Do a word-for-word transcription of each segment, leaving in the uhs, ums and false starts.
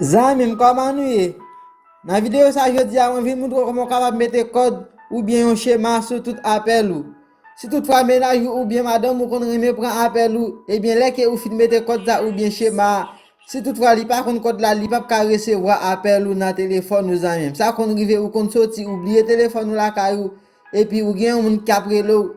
Zanmi m, kòman nou ye? Nan videyo sa jodi a, mwen vin montre w kòman w kapab mete kòd oubyen yon chema sou tout apèl ou. Si toutfwa mennaj ou oubyen madanm ou konn renmen pran apèl ou, ebyen lè ke ou fin mete kòd sa oubyen chema a, si toutfwa li pa konn kòd la, li p ap ka resevwa apèl ou nan telefòn ou, zanmi m. Sa konn rive ou konn soti ou bliye telefòn ou lakay ou, epi ou gen yon moun k ap rele w,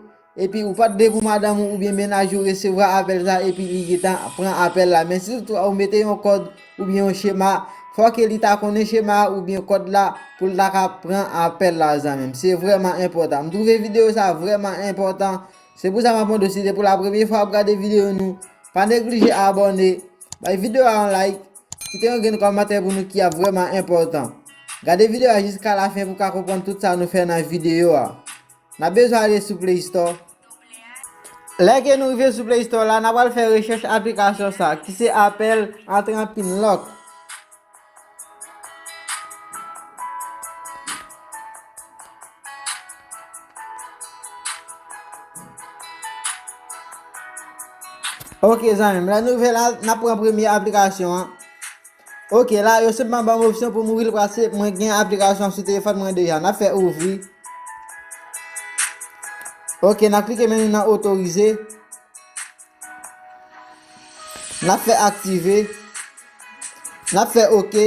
epi ou pa t de pou madanm ou oubyen mennaj ou resevwa apèl sa, epi li gentan pran apèl la. Men si toutfwa ou mete yon kòd oubyen yon chema, fò ke li ta konnen chema a oubyen kòd la pou l ta ka pran apèl la, zanmi m. Se vrèman enpòtan. M twouve videyo sa vrèman enpòtan. Se pou sa m ap mande w, si se pou la premye fwa w ap gade videyo nou, pa neglije abòne, bay videyo a yon like, kite yon grenn kòmantè pou nou ki ap vrèman enpòtan. Gade videyo a jiska lafen pou w ka konprann tout sa nou fè nan videyo a. N ap bezwen ale sou Play Store. Lè ke nou rive sou Play Store la, n ap al fè rechèch aplikasyon sa, ki se apèl Antranpinlòk. Ok, zanmi m, lè nou rive la, n ap pran premye aplikasyon an. Ok, la, yo senpman ban m opsyon pou m ouvri l, paske mwen gen aplikasyon sou telefòn mwen deja. N ap fè ouvri. Ok, n ap klike menm nan otorize. N ap fè aktive. N ap fè ok.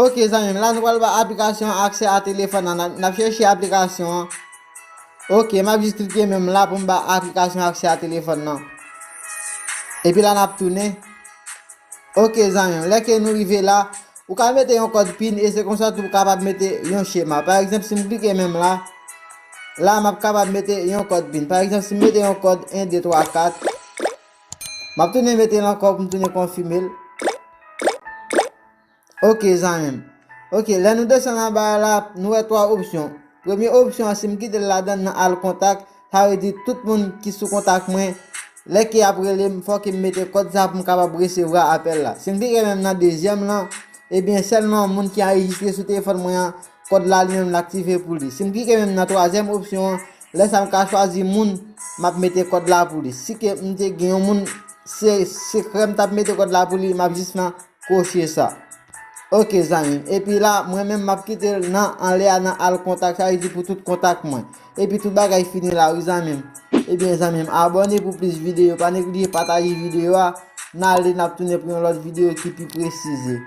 Ok, zanmi m, la nou pral ba aplikasyon an aksè a telefòn nan. N ap, n ap chèche aplikasyon an. Ok, m ap jis klike menm la pou m ba aplikasyon aksè a telefòn nan. Epi la n ap tounen. Ok, zanmi m, lè ke nou rive la, ou ka mete yon kòd pin e se konsa tou ou kapab mete yon chema. Pa egzanp, si m klike menm la, la m ap kapab mete yon kòd pin. Pa egzanp, si m mete yon kòd en, de, twa, kat, m ap tounen mete l ankò pou m tounen konfime l. Ok, zanmi m. Ok, lè nou desann anba a la, nou wè twa opsyon. Premye opsyon an, si m kite l ladan nan al kontak, sa vle di tout moun ki sou kontak mwen, lè ke y ap rele m, fò ke m mete kòd sa pou m kapab resevwa apèl la. Si m klike menm nan dezyèm lan, ebyen, sèlman moun ki anrejistre sou telefòn mwen an, kòd la li menm l aktive pou li. Si m klike menm nan twazyèm opsyon an, lè sa m ka chwazi moun m ap mete kòd la pou li. Si ke m te gen yon moun, se sekrè m t ap mete kòd la pou li, m ap jis nan koche sa. Ok, zanmi m. Epi la, mwen menm, m ap kite l nan anlè a, nan al kontak, sa vle di pou tout kontak mwen. Epi tout bagay fini la, wi, zanmi m. Ebyen, zanmi m, abòne pou plis videyo. Pa neglije pataje videyo a. N ale, n ap tounen pou yon lòt videyo ki pi presize.